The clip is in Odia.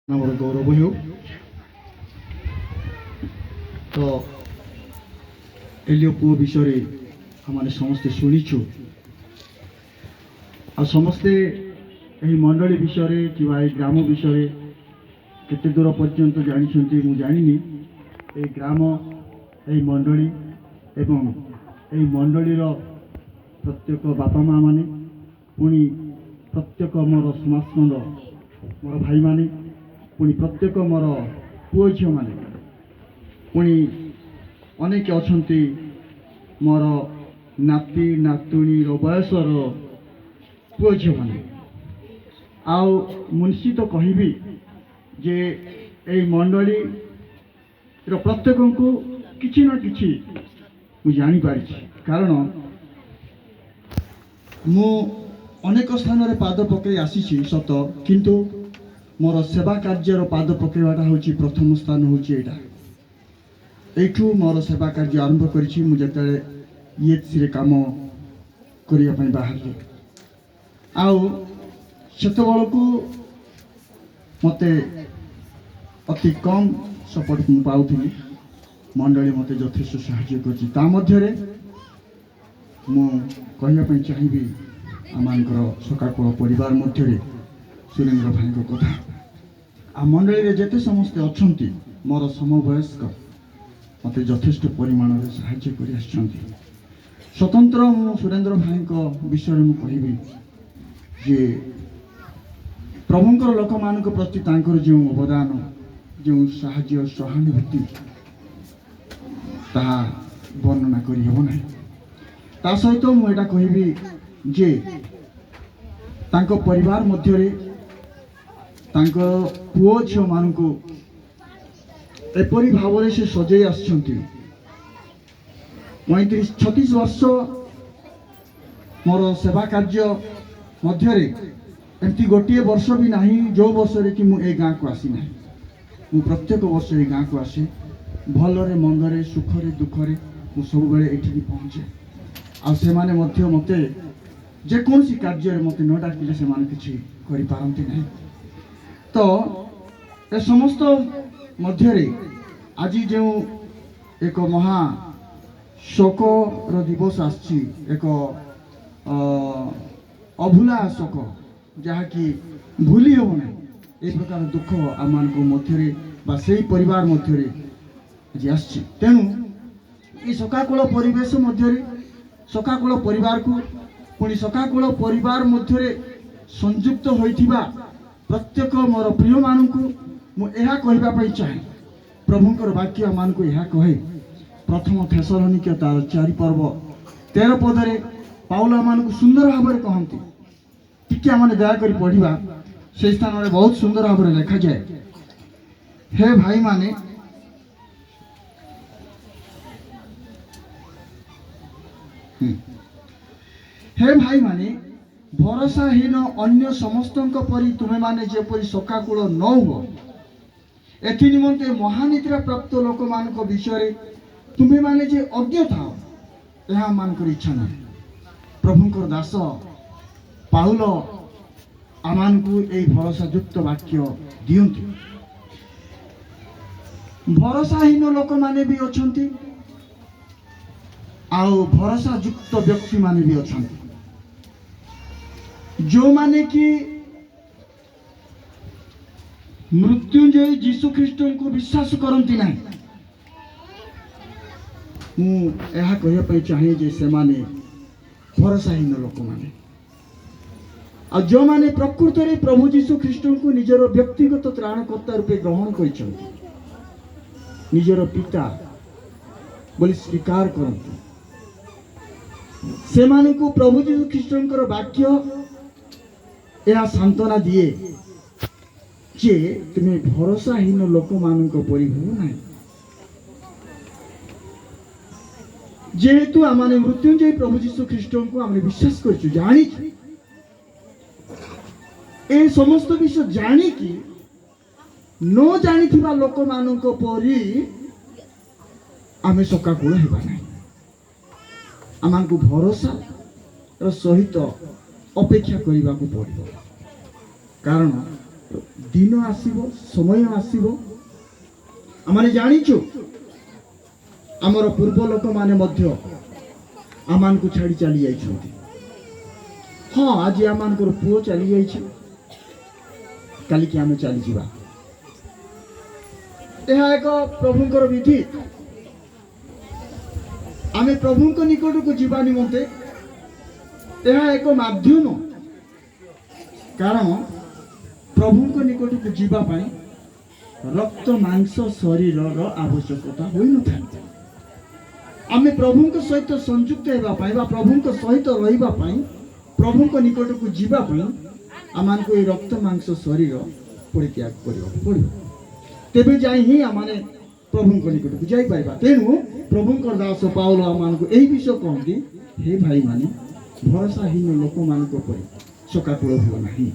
ଆମର ଗୌରବ ହେଉ। ତ ଏଲିଓ ପୁଅ ବିଷୟରେ ଆମମାନେ ସମସ୍ତେ ଶୁଣିଛୁ ଆଉ ସମସ୍ତେ ଏହି ମଣ୍ଡଳୀ ବିଷୟରେ କିମ୍ବା ଏହି ଗ୍ରାମ ବିଷୟରେ କେତେ ଦୂର ପର୍ଯ୍ୟନ୍ତ ଜାଣିଛନ୍ତି ମୁଁ ଜାଣିନି। ଏହି ଗ୍ରାମ, ଏହି ମଣ୍ଡଳୀ ଏବଂ ଏହି ମଣ୍ଡଳୀର ପ୍ରତ୍ୟେକ ବାପା ମା ମାନେ, ପୁଣି ପ୍ରତ୍ୟେକ ମୋର ସମାସ୍କନ୍ଦ ମୋର ଭାଇମାନେ, ପୁଣି ପ୍ରତ୍ୟେକ ମୋର ପୁଅ ଝିଅମାନେ, ପୁଣି ଅନେକ ଅଛନ୍ତି ମୋର ନାତି ନାତୁଣୀର ବୟସର ପୁଅ ଝିଅମାନେ। ଆଉ ମୁଁ ନିଶ୍ଚିତ କହିବି ଯେ ଏଇ ମଣ୍ଡଳୀର ପ୍ରତ୍ୟେକଙ୍କୁ କିଛି ନା କିଛି ମୁଁ ଜାଣିପାରିଛି, କାରଣ ମୁଁ ଅନେକ ସ୍ଥାନରେ ପାଦ ପକାଇ ଆସିଛି ସତ, କିନ୍ତୁ ମୋର ସେବା କାର୍ଯ୍ୟର ପାଦ ପକାଇବାଟା ହେଉଛି ପ୍ରଥମ ସ୍ଥାନ ହେଉଛି ଏଇଟା। ଏଇଠୁ ମୋର ସେବା କାର୍ଯ୍ୟ ଆରମ୍ଭ କରିଛି ମୁଁ ଯେତେବେଳେ ଇଏଚସିରେ କାମ କରିବା ପାଇଁ ବାହାରିଲି। ଆଉ ସେତେବେଳକୁ ମୋତେ ଅତି କମ୍ ସପୋର୍ଟ ମୁଁ ପାଉଥିଲି। ମଣ୍ଡଳୀ ମୋତେ ଯଥେଷ୍ଟ ସାହାଯ୍ୟ କରିଛି। ତା ମଧ୍ୟରେ ମୁଁ କହିବା ପାଇଁ ଚାହିଁବି ଆମମାନଙ୍କର ଶୋକାକୁଳ ପରିବାର ମଧ୍ୟରେ ସୁରେନ୍ଦ୍ର ଭାଇଙ୍କ କଥା। ଆଉ ମଣ୍ଡଳୀରେ ଯେତେ ସମସ୍ତେ ଅଛନ୍ତି ମୋର ସମବୟସ୍କ, ମୋତେ ଯଥେଷ୍ଟ ପରିମାଣରେ ସାହାଯ୍ୟ କରି ଆସିଛନ୍ତି। ସ୍ୱତନ୍ତ୍ର ମୁଁ ସୁରେନ୍ଦ୍ର ଭାଇଙ୍କ ବିଷୟରେ ମୁଁ କହିବି ଯେ ପ୍ରଭୁଙ୍କର ଲୋକମାନଙ୍କ ପ୍ରତି ତାଙ୍କର ଯେଉଁ ଅବଦାନ, ଯେଉଁ ସାହାଯ୍ୟ, ସହାନୁଭୂତି, ତାହା ବର୍ଣ୍ଣନା କରିହେବ ନାହିଁ। ତା ସହିତ ମୁଁ ଏଇଟା କହିବି ଯେ ତାଙ୍କ ପରିବାର ମଧ୍ୟରେ ତାଙ୍କ ପୁଅ ଝିଅମାନଙ୍କୁ ଏପରି ଭାବରେ ସେ ସଜେଇ ଆସିଛନ୍ତି। 35-36 ବର୍ଷ ମୋର ସେବା କାର୍ଯ୍ୟ ମଧ୍ୟରେ ଏମିତି ଗୋଟିଏ ବର୍ଷ ବି ନାହିଁ ଯେଉଁ ବର୍ଷରେ କି ମୁଁ ଏ ଗାଁକୁ ଆସିନାହିଁ। ମୁଁ ପ୍ରତ୍ୟେକ ବର୍ଷ ଏ ଗାଁକୁ ଆସେ, ଭଲରେ ମନ୍ଦରେ, ସୁଖରେ ଦୁଃଖରେ ମୁଁ ସବୁବେଳେ ଏଠିକି ପହଞ୍ଚେ। ଆଉ ସେମାନେ ମଧ୍ୟ ମୋତେ ଯେକୌଣସି କାର୍ଯ୍ୟରେ ମୋତେ ନ ଡାକିଲେ ସେମାନେ କିଛି କରିପାରନ୍ତି ନାହିଁ। ତ ଏ ସମସ୍ତ ମଧ୍ୟରେ ଆଜି ଯେଉଁ ଏକ ମହା ଶୋକର ଦିବସ ଆସିଛି, ଏକ ଅଭୁଲା ଶୋକ ଯାହାକି ଭୁଲି ହେବ ନାହିଁ, ଏହି ପ୍ରକାର ଦୁଃଖ ଆମମାନଙ୍କ ମଧ୍ୟରେ ବା ସେଇ ପରିବାର ମଧ୍ୟରେ ଆଜି ଆସିଛି। ତେଣୁ ଏ ଶୋକାକୁଳ ପରିବେଶ ମଧ୍ୟରେ ଶୋକାକୁଳ ପରିବାରକୁ, ପୁଣି ଶୋକାକୁଳ ପରିବାର ମଧ୍ୟରେ ସଂଯୁକ୍ତ ହୋଇଥିବା ପ୍ରତ୍ୟେକ ମୋର ପ୍ରିୟମାନଙ୍କୁ ମୁଁ ଏହା କହିବା ପାଇଁ ଚାହେଁ। ପ୍ରଭୁଙ୍କର ବାକ୍ୟ ଆମମାନଙ୍କୁ ଏହା କହେ। ପ୍ରଥମ ଥେସଲନୀକୀୟ ତାର 4 ପର୍ବ 13 ପଦରେ ପାଉଲ ଆମମାନଙ୍କୁ ସୁନ୍ଦର ଭାବରେ କହନ୍ତି। ଟିକେ ଆମେ ଦୟାକରି ପଢ଼ିବା। ସେହି ସ୍ଥାନରେ ବହୁତ ସୁନ୍ଦର ଭାବରେ ଲେଖାଯାଏ, ହେ ଭାଇମାନେ, ହେ ଭାଇମାନେ, ଭରସାହୀନ ଅନ୍ୟ ସମସ୍ତଙ୍କ ପରି ତୁମେମାନେ ଯେପରି ଶୋକାକୁଳ ନ ହୁଅ, ଏଥି ନିମନ୍ତେ ମହାନିଦ୍ରା ପ୍ରାପ୍ତ ଲୋକମାନଙ୍କ ବିଷୟରେ ତୁମେମାନେ ଯେ ଅଜ୍ଞ ଥାଅ, ଏହା ଆମମାନଙ୍କର ଇଚ୍ଛା ନୁହେଁ। ପ୍ରଭୁଙ୍କର ଦାସ ପାଉଲ ଆମମାନଙ୍କୁ ଏହି ଭରସାଯୁକ୍ତ ବାକ୍ୟ ଦିଅନ୍ତି। ଭରସାହୀନ ଲୋକମାନେ ବି ଅଛନ୍ତି ଆଉ ଭରସାଯୁକ୍ତ ବ୍ୟକ୍ତିମାନେ ବି ଅଛନ୍ତି, ଯେଉଁମାନେ କି ମୃତ୍ୟୁଞ୍ଜୟ ଯୀଶୁ ଖ୍ରୀଷ୍ଟଙ୍କୁ ବିଶ୍ୱାସ କରନ୍ତି ନାହିଁ। ମୁଁ ଏହା କହିବା ପାଇଁ ଚାହେଁ ଯେ ସେମାନେ ଭରସାହୀନ ଲୋକମାନେ, ଆଉ ଯେଉଁମାନେ ପ୍ରକୃତରେ ପ୍ରଭୁ ଯୀଶୁ ଖ୍ରୀଷ୍ଟଙ୍କୁ ନିଜର ବ୍ୟକ୍ତିଗତ ତ୍ରାଣକର୍ତ୍ତା ରୂପେ ଗ୍ରହଣ କରିଛନ୍ତି, ନିଜର ପିତା ବୋଲି ସ୍ୱୀକାର କରନ୍ତି, ସେମାନଙ୍କୁ ପ୍ରଭୁ ଯୀଶୁ ଖ୍ରୀଷ୍ଟଙ୍କର ବାକ୍ୟ ଏହା ସାନ୍ତ୍ୱନା ଦିଏ ଯେ ତୁମେ ଭରସାହୀନ ଲୋକମାନଙ୍କ ପରି ହୁଅ ନାହିଁ। ଯେହେତୁ ଆମମାନେ ମୃତ୍ୟୁଞ୍ଜୟ ପ୍ରଭୁ ଯୀଶୁ ଖ୍ରୀଷ୍ଟଙ୍କୁ ଆମେ ବିଶ୍ୱାସ କରିଛୁ, ଜାଣିଛୁ, ଏ ସମସ୍ତ ବିଷୟ ଜାଣିକି ନ ଜାଣିଥିବା ଲୋକମାନଙ୍କ ପରି ଆମେ ଶୋକାକୁଳ ହେବା ନାହିଁ। ଆମମାନଙ୍କୁ ଭରସାର ସହିତ ଅପେକ୍ଷା କରିବାକୁ ପଡ଼ିବ, କାରଣ ଦିନ ଆସିବ, ସମୟ ଆସିବ। ଆମେ ଜାଣିଛୁ, ଆମର ପୂର୍ବ ଲୋକମାନେ ମଧ୍ୟ ଆମମାନଙ୍କୁ ଛାଡ଼ି ଚାଲି ଯାଇଛନ୍ତି। ହଁ, ଆଜି ଆମମାନଙ୍କର ପୁଅ ଚାଲି ଯାଇଛି, କାଲିକି ଆମେ ଚାଲିଯିବା। ଏହା ଏକ ପ୍ରଭୁଙ୍କର ବିଧି। ଆମେ ପ୍ରଭୁଙ୍କ ନିକଟକୁ ଯିବା ନିମନ୍ତେ ଏହା ଏକ ମାଧ୍ୟମ, କାରଣ ପ୍ରଭୁଙ୍କ ନିକଟକୁ ଯିବା ପାଇଁ ରକ୍ତ ମାଂସ ଶରୀରର ଆବଶ୍ୟକତା ହୋଇନଥାଏ। ଆମେ ପ୍ରଭୁଙ୍କ ସହିତ ସଂଯୁକ୍ତ ହେବା ପାଇଁ ବା ପ୍ରଭୁଙ୍କ ସହିତ ରହିବା ପାଇଁ, ପ୍ରଭୁଙ୍କ ନିକଟକୁ ଯିବା ପାଇଁ ଆମମାନଙ୍କୁ ଏଇ ରକ୍ତ ମାଂସ ଶରୀର ପରିତ୍ୟାଗ କରିବାକୁ ପଡ଼ିବ। ତେବେ ଯାଇ ହିଁ ଆମମାନେ ପ୍ରଭୁଙ୍କ ନିକଟକୁ ଯାଇପାରିବା। ତେଣୁ ପ୍ରଭୁଙ୍କର ଦାସ ପାଉଲ ଆମମାନଙ୍କୁ ଏହି ବିଷୟ କହନ୍ତି, "ହେ ଭାଇମାନେ, ଭରସାହୀନ ଲୋକମାନଙ୍କ ପରି ଶୋକାକୁଳ ହୁଅ ନାହିଁ।"